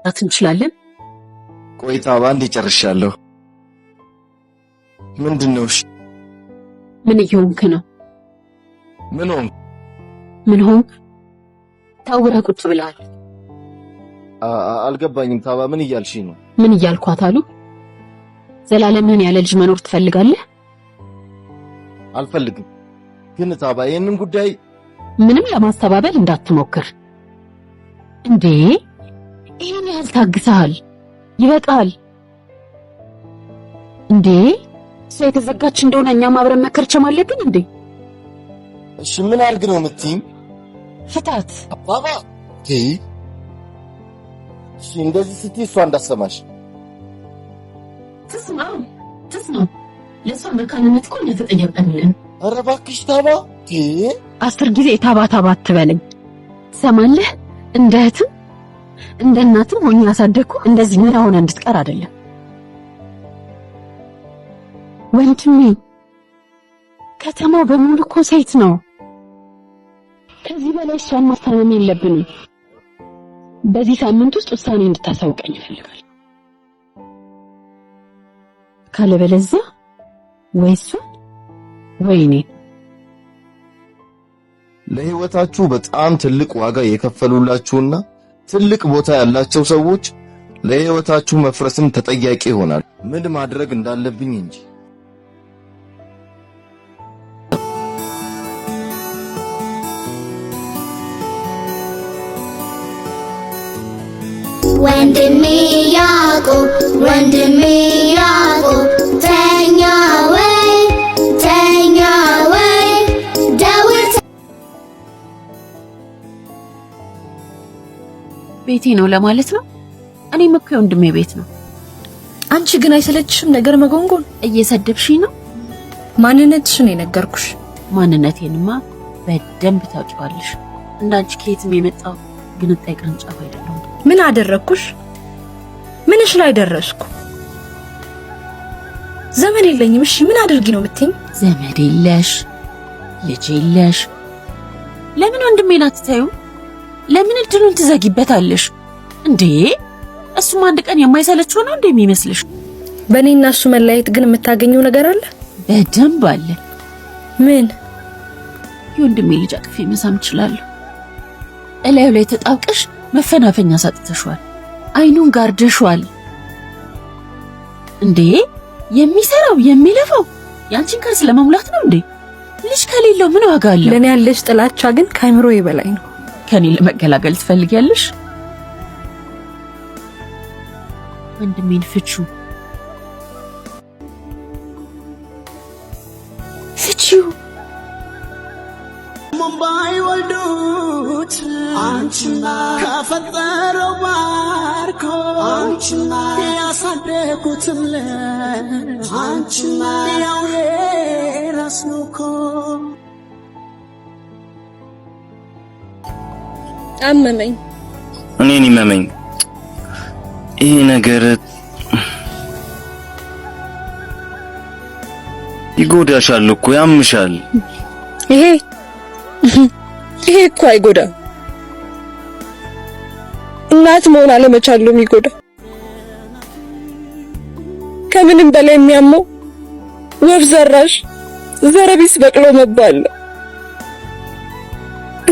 እንችላለን። ቆይታ በአንድ ይጨርሻለሁ። ምንድን ነው? እሺ ምን እየሆንክ ነው? ምን ሆንክ? ምን ሆንክ? ታውረህ ቁጭ ብለሃል። አልገባኝም። ታባ ምን እያልሽኝ ነው? ምን እያልኳት አሉ? ዘላለምህን ያለ ልጅ መኖር ትፈልጋለህ? አልፈልግም። ግን ታባ ይህንን ጉዳይ ምንም ለማስተባበል እንዳትሞክር። እንዴ ይህን ያህል ታግሰሃል፣ ይበቃል። እንዴ እሷ የተዘጋች እንደሆነ እኛም አብረን መከርቸም አለብን እንዴ? እሺ ምን አድርግ ነው የምትይኝ? ፍታት። ታባ እሺ እንደዚህ ስትይ እሷ እንዳሰማሽ ትስማ ትስማ። ለእሷ መካንነት እኮ እንደተጠየቀልን። ኧረ እባክሽ ታባ 10 ጊዜ ታባ ታባ አትበለኝ። ትሰማለህ? እንደ እህትም እንደ እናትም ሆኜ ያሳደግኩህ እንደዚህ ምን ሆነ እንድትቀር አይደለም ወንድሜ። ከተማው በሙሉ እኮ ሴት ነው። ከዚህ በላይ እሷን ማስታመም የለብንም። በዚህ ሳምንት ውስጥ ውሳኔ እንድታሳውቀኝ እፈልጋለሁ። ካለበለዚያ ወይ እሷን ወይ እኔን። ለህይወታችሁ በጣም ትልቅ ዋጋ የከፈሉላችሁና ትልቅ ቦታ ያላቸው ሰዎች ለህይወታችሁ መፍረስም ተጠያቂ ይሆናል። ምን ማድረግ እንዳለብኝ እንጂ። ወንድሜ ያዕቆብ ወንድሜ ያዕቆብ ተኛ ወይ ተኛ ወይ ደውል። ቤቴ ነው ለማለት ነው። እኔም እኮ የወንድሜ ቤት ነው። አንቺ ግን አይሰለችሽም ነገር መጎንጎን? እየሰደብሽኝ ነው። ማንነትሽን የነገርኩሽ። ማንነቴንማ በደንብ ታውቂዋለሽ። እንዳንቺ ከየትም የመጣው ግንጣይ ቅርንጫፍ አይደለሁም። ምን አደረግኩሽ? ምንሽ ላይ ደረስኩ? ዘመድ የለኝም። እሺ ምን አድርጊ ነው የምትይኝ? ዘመድ የለሽ፣ ልጅ የለሽ። ለምን ወንድሜን አትታዩ? ለምን እድሉን ትዘጊበታለሽ እንዴ? እሱም አንድ ቀን የማይሰለች ሆኖ እንደሚመስልሽ። በእኔና እሱ መለያየት ግን የምታገኘው ነገር አለ? በደንብ አለ። ምን? የወንድሜ ልጅ አቅፌ መሳም እችላለሁ። እላዩ ላይ ተጣብቀሽ መፈናፈኛ ሳጥተሽዋል። አይኑን ጋርደሽዋል። እንዴ የሚሰራው የሚለፋው ያንቺን ከርስ ለመሙላት ነው እንዴ? ልጅ ከሌለው ምን ዋጋ አለው? ለእኔ ያለሽ ጥላቻ ግን ከአእምሮዬ በላይ ነው። ከኔ ለመገላገል ትፈልጊያለሽ? ወንድሜን ፍቺው፣ ፍቺው። ባይወልዱት አንቺና ከፈጠረው ባርኮ አንቺና ያሳደጉትም አንቺና ያው የራስ ነው እኮ። አመመኝ። እኔን ይመመኝ ይሄ ነገር ይጎዳሻል እኮ ያምሻል። ይሄ ይሄ እኮ አይጎዳም። እናት መሆን አለመቻል ነው የሚጎዳ። ከምንም በላይ የሚያመው ወፍ ዘራሽ ዘረቢስ በቅሎ መባል ነው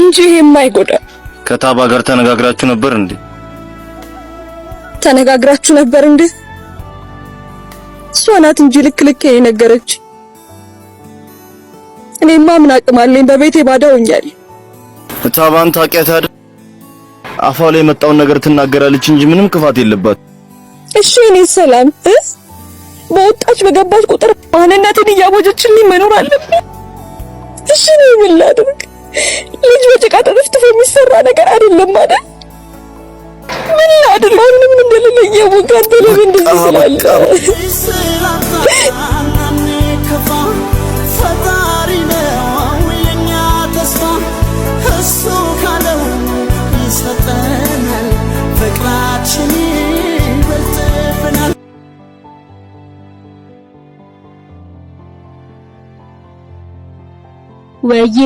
እንጂ ይሄም አይጎዳም። ከታባ ጋር ተነጋግራችሁ ነበር እንዴ? ተነጋግራችሁ ነበር እንዴ? እሷ ናት እንጂ ልክ ልክ የነገረች። እኔማ ምን አቅም አለኝ? በቤቴ ባዳ ሆኛለሁ። ታባን ታውቂያት አይደል? አፏ ላይ የመጣውን ነገር ትናገራለች እንጂ ምንም ክፋት የለባት። እሺ እኔ ሰላም በወጣች በገባች ቁጥር ማንነቴን እያወጀችልኝ መኖር አለብኝ። እሺ እኔ ምን ላድርግ? ልጅ በጭቃ ተጠፍጥፎ የሚሰራ ነገር አይደለም አይደል? ምን ላድርግ? ማንም እንደሌለ እያወቅህ አንተ ለምን እንደዚህ ስላለህ? ፈጣሪ ነው የኛ ተስፋ፣ እሱ ካለው ይሰጠናል፣ ፍቅራችን ይበልጥብናል። ወዬ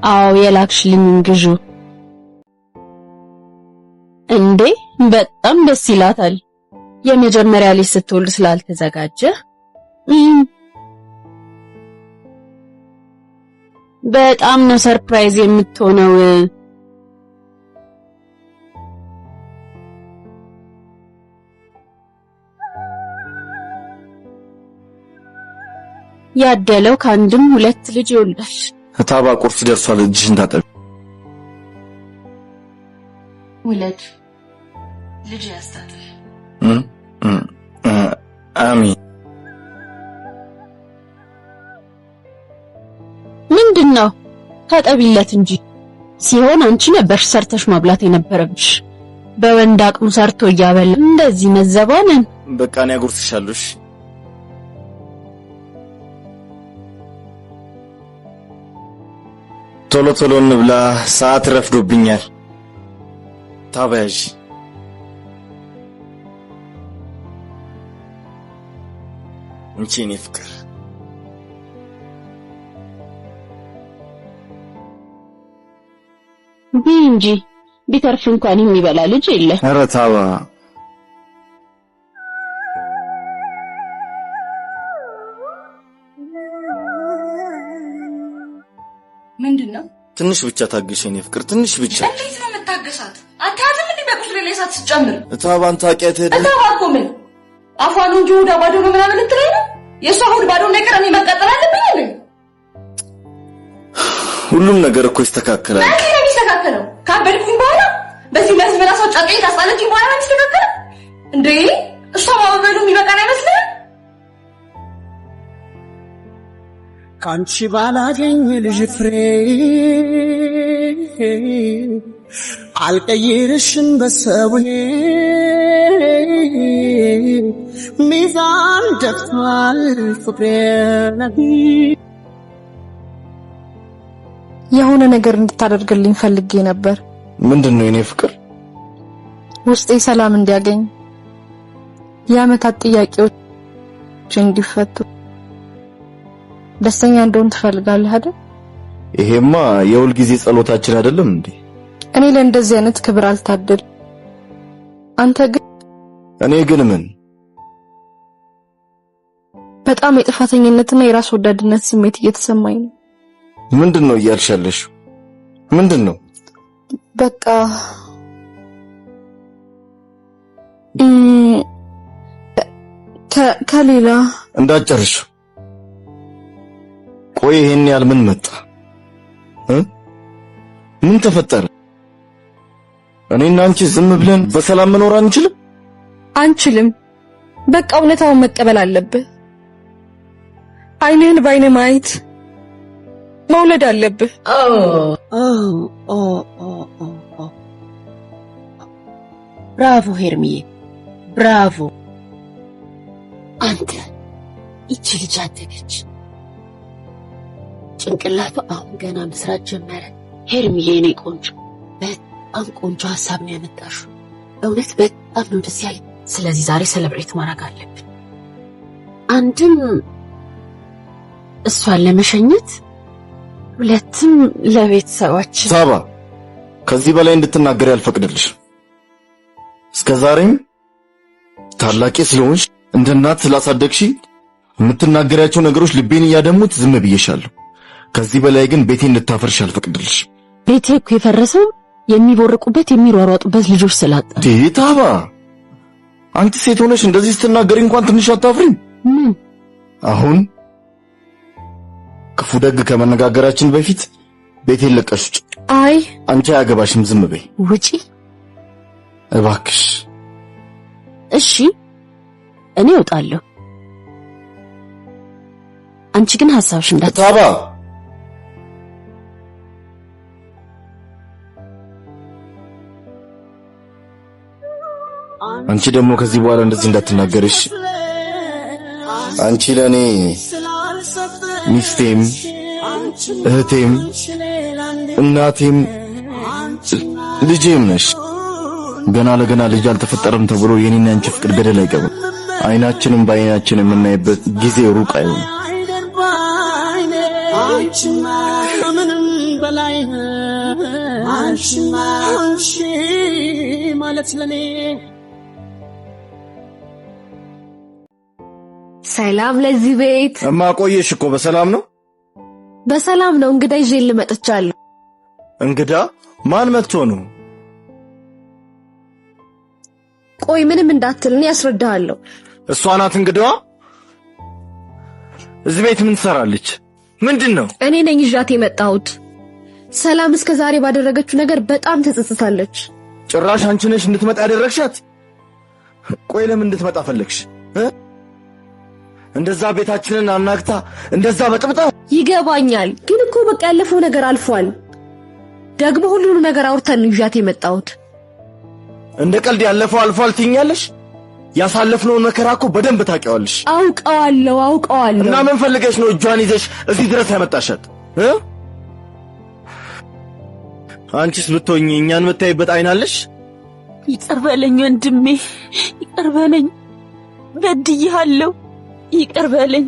አዎ የላክሽልኝን ግዢ። እንዴ በጣም ደስ ይላታል። የመጀመሪያ ልጅ ስትወልድ ስላልተዘጋጀ በጣም ነው surprise የምትሆነው። ያደለው ከአንድም ሁለት ልጅ ይወልዳል። ታባ ቁርስ ደርሷል፣ እጅሽን ታጠቢ። ውለድ፣ ልጅ ያስታጥፍ። አሚን። ምንድነው? ታጠቢለት እንጂ ሲሆን አንቺ ነበርሽ ሰርተሽ ማብላት የነበረብሽ። በወንድ አቅሙ ሰርቶ እያበላ እንደዚህ መዘባንን። በቃ እኔ አጎርስሻለሁ። እሺ ቶሎ ቶሎ እንብላ፣ ሰዓት ረፍዶብኛል። ታባያዥ እንቺ የኔ ፍቅር ቢ እንጂ ቢተርፍ እንኳን የሚበላ ልጅ የለ። ኧረ ታባ ምንድነው? ትንሽ ብቻ ታገሽ የኔ ፍቅር፣ ትንሽ ብቻ። እንዴት ነው የምታገሳት? አታያትም እንዴ በቁስሌ ላይ እሳት ስትጨምር? ታባን ታውቂያት ሄደ እታባ እኮ ምን አፏን እንጂ ሆዷ ባዶ ነው ምናምን ልትለኝ ነው? የእሷ ሆድ ባዶ ነገር እኔ መቃጠል አለብኝ እንዴ? ሁሉም ነገር እኮ ይስተካከላል። እንዴት ነው የሚስተካከለው? ካበድኩኝ በኋላ በዚህ መዝመራ ሰው ጨርቄን ካስጣለችኝ በኋላ ነው የሚስተካከለው እንዴ? እሷ ማበበሉ የሚበቃን አይመስልህም? ካንቺ ባላገኝ ልጅ ፍሬ አልቀይርሽም በሰው ሚዛን ደፍቷል ፍቅሬ። የሆነ ነገር እንድታደርግልኝ ፈልጌ ነበር። ምንድን ነው የኔ ፍቅር? ውስጤ ሰላም እንዲያገኝ፣ የዓመታት ጥያቄዎች እንዲፈቱ፣ ደስተኛ እንደሆን ትፈልጋለህ አይደል? ይሄማ የሁል ጊዜ ጸሎታችን አይደለም እንዴ? እኔ ለእንደዚህ አይነት ክብር አልታደል። አንተ ግን እኔ ግን ምን በጣም የጥፋተኝነትና የራስ ወዳድነት ስሜት እየተሰማኝ ነው። ምንድን ነው እያልሽ ያለሽው? ምንድን ነው? በቃ ከሌላ እንዳትጨርሺው። ቆይ ይሄን ያህል ምን መጣ? ምን ተፈጠረ? እኔና አንቺ ዝም ብለን በሰላም መኖር አንችልም? አንችልም። በቃ እውነታውን መቀበል አለብህ። ዓይንህን በዓይንህ ማየት መውለድ አለብህ። ብራቮ ሄርሚዬ፣ ብራቮ። አንተ ይቺ ልጅ አደገች፣ ጭንቅላቱ አሁን ገና መስራት ጀመረ። ሄርሚዬ የኔ ቆንጆ፣ በጣም ቆንጆ ሀሳብ ነው ያመጣሽው። እውነት በጣም ነው ደስ ያለኝ። ስለዚህ ዛሬ celebrate ማድረግ አለብን። አንድም እሷን ለመሸኘት፣ ሁለትም ለቤተሰባችን። ሳባ፣ ከዚህ በላይ እንድትናገሪ አልፈቅድልሽ። እስከ ዛሬም ታላቄ ስለሆንሽ እንደ እናት ስላሳደግሽ የምትናገሪያቸው ነገሮች ልቤን እያደሙት ዝም ብዬሻለሁ። ከዚህ በላይ ግን ቤቴን እንድታፈርሽ አልፈቅድልሽ። ቤቴ እኮ የፈረሰው የሚቦርቁበት የሚሯሯጡበት ልጆች ስላጣ። ታባ፣ አንቺ ሴት ሆነሽ እንደዚህ ስትናገሪ እንኳን ትንሽ አታፍሪም? ምን አሁን ክፉ ደግ ከመነጋገራችን በፊት ቤቴን ለቀሽ ውጪ። አይ አንቺ አያገባሽም፣ ዝም በይ። ውጪ እባክሽ። እሺ እኔ እወጣለሁ፣ አንቺ ግን ሐሳብሽ እንዳት ታባ አንቺ ደግሞ ከዚህ በኋላ እንደዚህ እንዳትናገርሽ። አንቺ ለኔ ሚስቴም እህቴም እናቴም ልጄም ነሽ። ገና ለገና ልጅ አልተፈጠረም ተብሎ የኔና አንቺ ፍቅር ገደል አይገባም። አይናችንም በአይናችን የምናይበት ጊዜ ሩቅ አይሆንም። አንቺማ ከምንም በላይ ነሽ። አንቺማ አንቺ ማለት ለኔ ሰላም ለዚህ ቤት። እማ ቆየሽ እኮ በሰላም ነው? በሰላም ነው። እንግዳ ይዤ ልመጥቻለሁ። እንግዳ ማን መጥቶ ነው? ቆይ ምንም እንዳትል እኔ ያስረዳሃለሁ። እሷ ናት እንግዳዋ? እዚህ ቤት ምን ትሰራለች? ምንድን ነው? እኔ ነኝ ይዣት የመጣሁት። ሰላም እስከ ዛሬ ባደረገችው ነገር በጣም ተጸጽታለች። ጭራሽ አንቺ ነሽ እንድትመጣ ያደረግሻት? ቆይ ለምን እንድትመጣ ፈለግሽ? እንደዛ ቤታችንን አናግታ እንደዛ በጥብጣ። ይገባኛል፣ ግን እኮ በቃ ያለፈው ነገር አልፏል። ደግሞ ሁሉንም ነገር አውርተን ነው ይዣት የመጣሁት። እንደ ቀልድ ያለፈው አልፏል ትይኛለሽ? ያሳለፍነውን መከራ እኮ በደንብ ታውቂዋለሽ። አውቀዋለሁ አውቀዋለሁ። እና ምን ፈልገሽ ነው እጇን ይዘሽ እዚህ ድረስ ያመጣሻት? አንቺስ ብትሆኚ እኛን የምታይበት አይን አለሽ? ይቅር በለኝ ወንድሜ፣ ይቅር በለኝ፣ በድዬሃለሁ። ይቅር በለኝ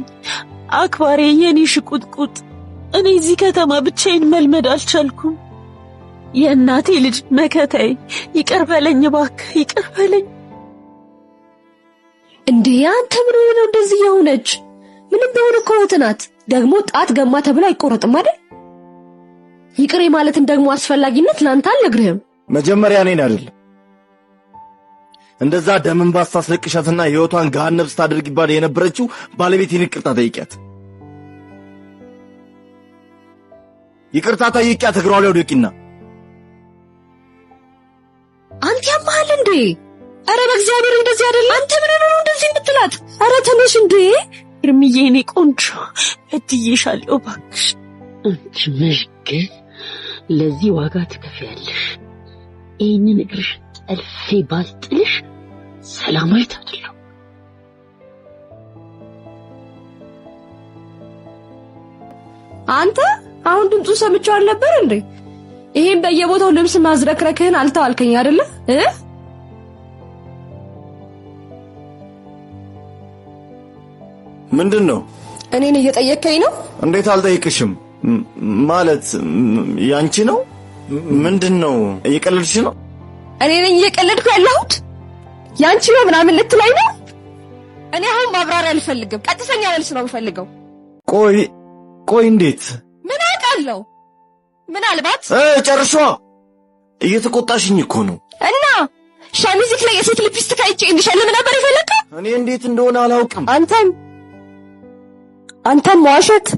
አክባሬ፣ የኔ ሽቁጥቁጥ። እኔ እዚህ ከተማ ብቻዬን መልመድ አልቻልኩም። የእናቴ ልጅ መከታዬ፣ ይቅር በለኝ እባክህ፣ ይቅር በለኝ። እንዴ አንተ ምን ሆነህ ነው እንደዚህ የሆነች? ምንም ቢሆን እኮ እህት ናት። ደግሞ ጣት ገማ ተብሎ አይቆረጥም አይደል? ይቅር ማለትን ደግሞ አስፈላጊነት ላንተ አልነግርህም። መጀመሪያ እኔን አይደለም እንደዛ ደም እንባ ስታስለቅሻትና ሕይወቷን ገሃነም ስታደርጊባት የነበረችው ባለቤቴን ይቅርታ ጠይቂያት። ይቅርታ ጠይቂያት፣ እግሯ ላይ ውደቂና። አንተ ያማሃል እንዴ? አረ በእግዚአብሔር እንደዚህ አይደለም። አንተ ምን ሆነህ ነው እንደዚህ የምትላት? አረ ተነሽ እንዴ! እርምዬ፣ የኔ ቆንጆ በድዬሻለሁ፣ እባክሽ። አንቺ መዥገር ለዚህ ዋጋ ትከፍያለሽ። ይህንን እግርሽ ጠልፌ ባልጥልሽ ሰላማዊት አይደለሁም። አንተ አሁን ድምፁን ሰምቼው አልነበር እንዴ? ይሄን በየቦታው ልብስ ማዝረክረክህን አልተዋልከኝ አይደለ? ምንድን ነው? እኔን እየጠየከኝ ነው? እንዴት አልጠይቅሽም? ማለት ያንቺ ነው? ምንድን ነው? እየቀለድሽ ነው? እኔ ነኝ እየቀለድኩ ያለሁት? ያንቺ ነው ምናምን ልትለኝ ነው? እኔ አሁን ማብራሪያ አልፈልግም። ቀጥተኛ መልስ ነው የምፈልገው። ቆይ ቆይ፣ እንዴት? ምን አውቃለሁ? ምናልባት ጨርሷ። እየተቆጣሽኝ እኮ ነው። እና ሸሚዝክ ላይ የሴት ሊፕስቲክ አይቼ እንድሸልም ነበር የፈለከው? እኔ እንዴት እንደሆነ አላውቅም። አንተም መዋሸት፣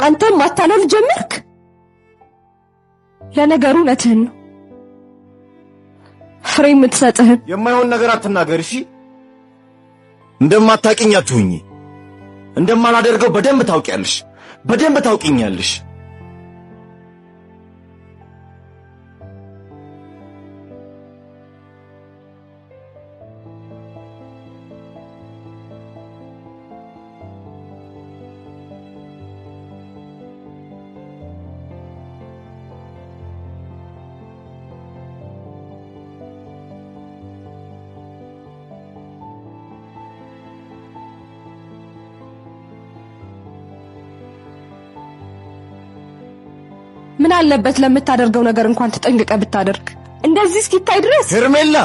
አንተም ማታለል ጀመርክ። ለነገሩ እውነትህን ነው። ፍሬ የምትሰጥህን የማይሆን ነገር አትናገር እሺ። እንደማታውቂኝ አትሁኚ። እንደማላደርገው በደንብ ታውቂያለሽ፣ በደንብ ታውቂኛለሽ። ምን አለበት ለምታደርገው ነገር እንኳን ተጠንቅቀህ ብታደርግ። እንደዚህ እስኪታይ ድረስ ሄርሜላ፣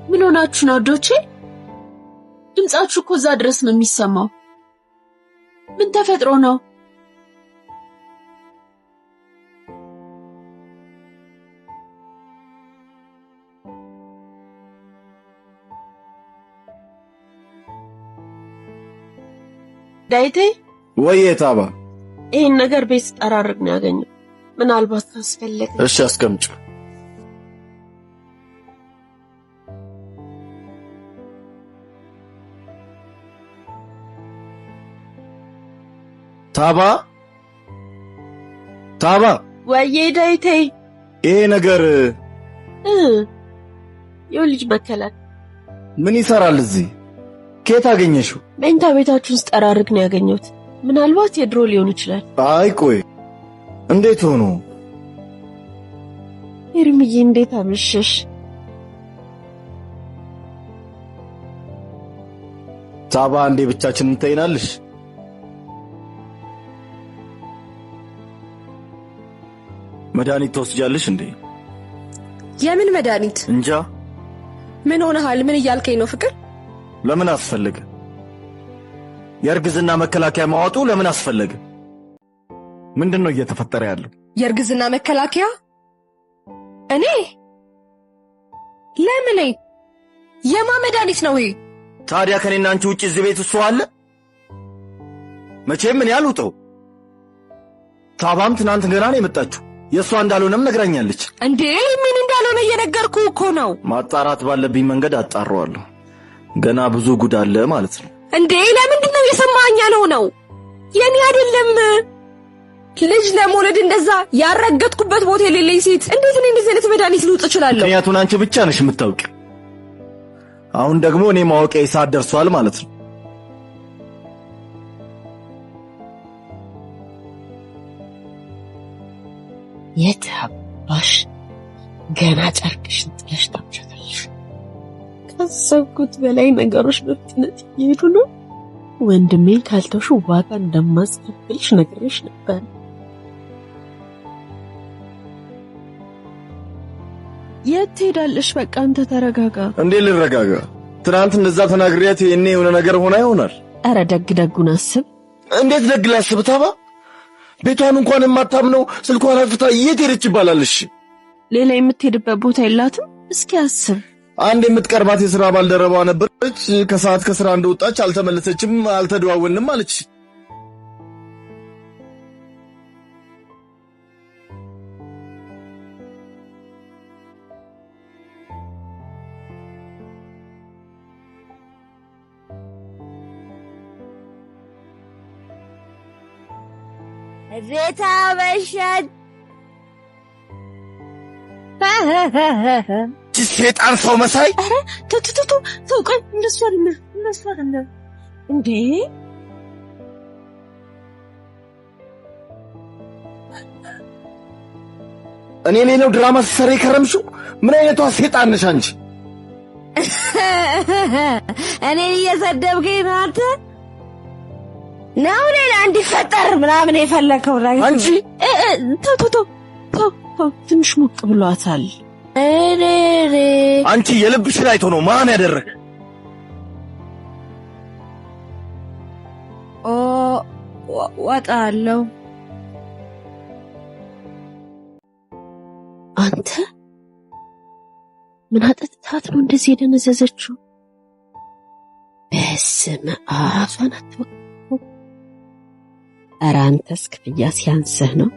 ምን ሆናችሁ ነው ዶቼ? ድምጻችሁ እኮ እዛ ድረስ ነው የሚሰማው። ምን ተፈጥሮ ነው? ዳይቴ ወይ ታባ፣ ይሄን ነገር ቤት ስጠራርግ ነው ያገኘው። ምናልባት ካስፈለገ። እሺ አስቀምጪ። ታባ ታባ፣ ወይዬ ዳይቴ፣ ይሄ ነገር የልጅ መከላከያ ምን ይሰራል እዚህ? ከየት አገኘሽው? መኝታ ቤታችሁን ስጠራርግ ነው ያገኘሁት። ምናልባት የድሮ ሊሆን ይችላል። አይ ቆይ፣ እንዴት ሆኖ? ኤርምዬ እንዴት አመሸሽ? ታባ፣ እንዴ ብቻችንን እንተይናለሽ? መድኃኒት ትወስጃለሽ እንዴ? የምን መድኃኒት? እንጃ። ምን ሆነሃል? ምን እያልከኝ ነው ፍቅር? ለምን አስፈለገ? የእርግዝና መከላከያ ማዋጡ ለምን አስፈለገ? ምንድን ነው እየተፈጠረ ያለው? የእርግዝና መከላከያ? እኔ ለምን? የማ መድኃኒት ነው ይሄ? ታዲያ ከኔና አንቺ ውጪ እዚህ ቤት እሱ አለ? መቼም እኔ አልውጠው። ታባም ትናንት ገና ነው የመጣችው። የእሷ እንዳልሆነም ነግራኛለች። እንዴ ምን እንዳልሆነ እየነገርኩህ እኮ ነው። ማጣራት ባለብኝ መንገድ አጣራዋለሁ። ገና ብዙ ጉድ አለ ማለት ነው። እንዴ ለምንድን ነው የሰማኸኝ ያልሆነው? የኔ አይደለም። ልጅ ለመውለድ እንደዛ ያረገጥኩበት ቦታ የሌለኝ ሴት እንዴት እኔ እንደዚህ አይነት መድኃኒት ልውጥ እችላለሁ? ምክንያቱን አንቺ ብቻ ነሽ የምታውቂው። አሁን ደግሞ እኔ ማወቂያ ሰዓት ደርሷል ማለት ነው። የት አባሽ ገና ጨርቅሽን ጥለሽ ታምሻታለሽ። ካሰብኩት በላይ ነገሮች በፍጥነት እየሄዱ ነው። ወንድሜን ካልተውሽ ዋጋ እንደማስከፍልሽ ነግሬሽ ነበር። የት ትሄዳለሽ? በቃ አንተ ተረጋጋ። እንዴ ልረጋጋ? ትናንት እንደዛ ተናግሬያት የኔ የሆነ ነገር ሆና ይሆናል። ኧረ ደግ ደጉን አስብ። እንዴት ደግ ላስብ? ታባ ቤቷን እንኳን የማታምነው ስልኳን አጥፍታ የት ሄደች ይባላል። እሺ ሌላ የምትሄድበት ቦታ የላትም? እስኪ አስብ። አንድ የምትቀርባት የሥራ ባልደረባዋ ነበረች። ከሰዓት ከሥራ እንደወጣች አልተመለሰችም፣ አልተደዋወልንም አለች። ቤታ በሸት ሴጣን ሰው መሳይ። ኧረ ተው ተው ተው፣ ቆይ እንደሱ አይደለም፣ እንደሱ አይደለም እንዴ። እኔ ሌላው ድራማ ስትሰሪ የከረምሽው ምን አይነቷ ሴጣን ነሽ አንቺ? እኔን እየሰደብከኝ ነው አንተ? ነው ሌላ እንዲፈጠር ምናምን የፈለከው ነገር አንቺ? ተው ተው ተው ተው፣ ትንሽ ሞቅ ብሏታል። አንቺ የልብሽን አይቶ ነው ማን ያደረገ? ኦ ወጣለሁ። አንተ ምን አጠጥታት ነው እንደዚህ የደነዘዘችው? በስመ አብ እሷን አትወቅም። ኧረ አንተስ ክፍያ ሲያንስህ ነው።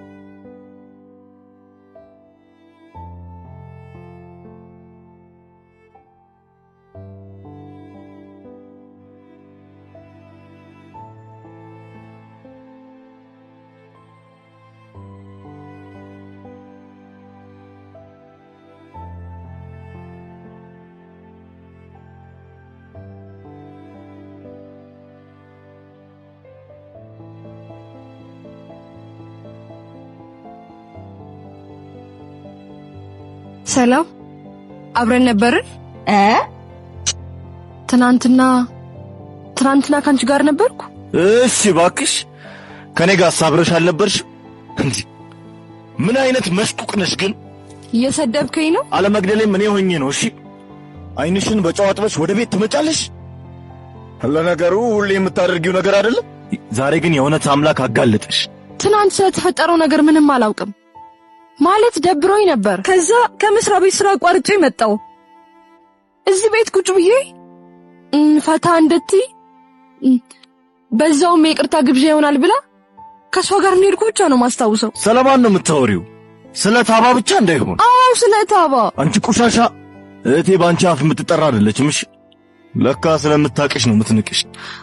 ሰላም፣ አብረን ነበርን? ትናንትና ካንቺ ጋር ነበርኩ። እሺ እባክሽ፣ ከኔ ጋር አብረሽ አልነበርሽም እንዴ? ምን አይነት መስቁቅ ነሽ ግን? እየሰደብከኝ ነው? አለመግደሌም እኔ ሆኜ ነው። እሺ አይንሽን በጨው አጥበሽ ወደ ቤት ትመጫለሽ። ለነገሩ ሁሌ የምታደርጊው ነገር አይደለም። ዛሬ ግን የእውነት አምላክ አጋለጠሽ። ትናንት ስለተፈጠረው ነገር ምንም አላውቅም። ማለት ደብሮኝ ነበር። ከዛ ከመስሪያ ቤት ስራ አቋርጬ መጣሁ። እዚህ ቤት ቁጭ ብዬ ፈታ እንድትይ በዛውም የይቅርታ ግብዣ ይሆናል ብላ ከሷ ጋር እንደሄድኩ ብቻ ነው ማስታውሰው። ስለማን ነው የምታወሪው? ስለ ታባ ብቻ እንዳይሆን። አዎ ስለ ታባ። አንቺ ቆሻሻ እህቴ ባንቺ አፍ የምትጠራ አይደለችም። እሺ ለካ ስለምታውቅሽ ነው የምትንቅሽ።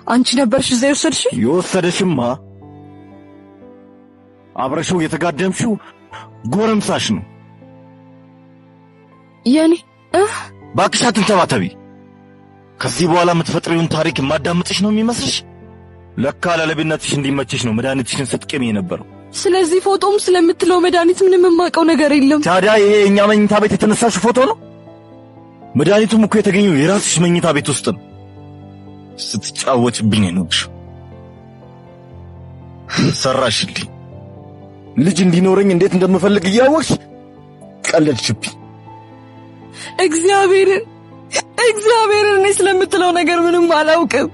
አንቺ ነበርሽ እዛ የወሰድሽ? የወሰደሽማ አብረሽው የተጋደምሽው ጎረምሳሽ ነው። የኔ እባክሽ አትንተባተቢ። ከዚህ በኋላ የምትፈጥሪውን ታሪክ የማዳምጥሽ ነው የሚመስልሽ? ለካ ለለቢነትሽ እንዲመችሽ ነው መድኃኒትሽን ስትቅሚ የነበረው። ስለዚህ ፎቶም ስለምትለው መድኃኒት ምንም የማውቀው ነገር የለም። ታዲያ ይሄ የእኛ መኝታ ቤት የተነሳሽው ፎቶ ነው? መድኃኒቱም እኮ የተገኘው የራስሽ መኝታ ቤት ውስጥ ነው። ስትጫወችብኝ ነው። ሰራሽልኝ። ልጅ እንዲኖረኝ እንዴት እንደምፈልግ እያወቅሽ ቀለድሽብኝ። እግዚአብሔርን እግዚአብሔርን እኔ ስለምትለው ነገር ምንም አላውቅም።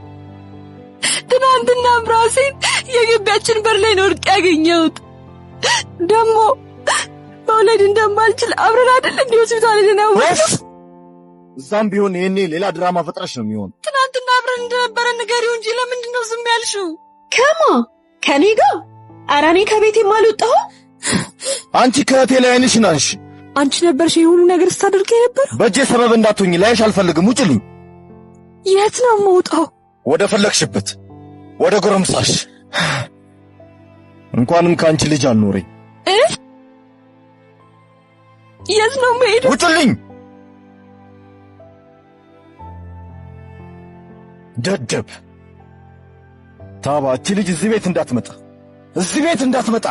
ትናንትናም ራሴን የግቢያችን በር ላይ ነው ወድቄ ያገኘሁት። ደግሞ መውለድ እንደማልችል አብረን አይደል እንዲ ሆስፒታል ሄደን ያወቅነው። እዛም ቢሆን ይሄኔ ሌላ ድራማ ፈጥረሽ ነው የሚሆን። ትናንትና አብረን እንደነበረ ንገሪው እንጂ ለምንድን ነው ዝም ያልሽው? ከማ ከኔ ጋር? ኧረ እኔ ከቤቴም አልወጣሁም። አንቺ ከእህቴ ላይ ዓይንሽን አንሺ። አንቺ ነበርሽ ይሄ ሁሉ ነገር ስታደርግ የነበረው። በእጄ ሰበብ እንዳትሆኝ፣ ላይሽ አልፈልግም። ውጭልኝ። የት ነው የምወጣው? ወደ ፈለግሽበት፣ ወደ ጎረምሳሽ። እንኳንም ከአንቺ ልጅ አልኖረኝ። የት ነው የምሄደው? ውጭልኝ። ደደብ ታባ፣ እቺ ልጅ እዚህ ቤት እንዳትመጣ፣ እዚህ ቤት እንዳትመጣ።